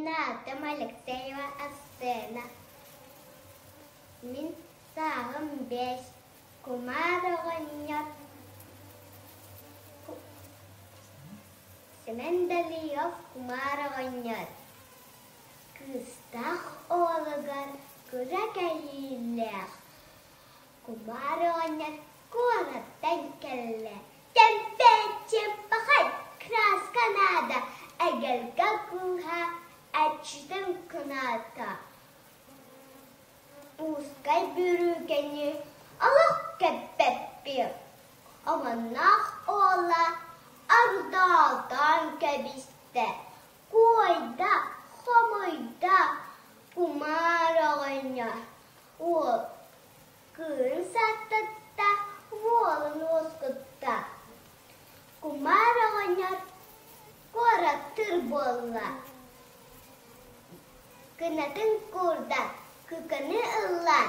Мин аатым Алексеева Ассена. Мин сааһым 5. Кумаар оҕонньор Семен Далиев Кумаар оҕонньор Кыыстаах оҕолугар кыра кэһиилээх Кумаар оҕонньор куораттан кэллэ. Тэмпээччи пахай, краска наада, эгэлгэ кыыһа иччитин кынаата. Узкай бүрүүкэни олох кэппэппин, омуннаах уола ардаатаан кэбистэ, куойда, хомуйда кумаар оҕонньор уол Кыыһын сааттатта, уолун уоскутта. Кумаар оҕонньор куораттыыр буолла. Кынатын куурдан, кыканы ыллаан.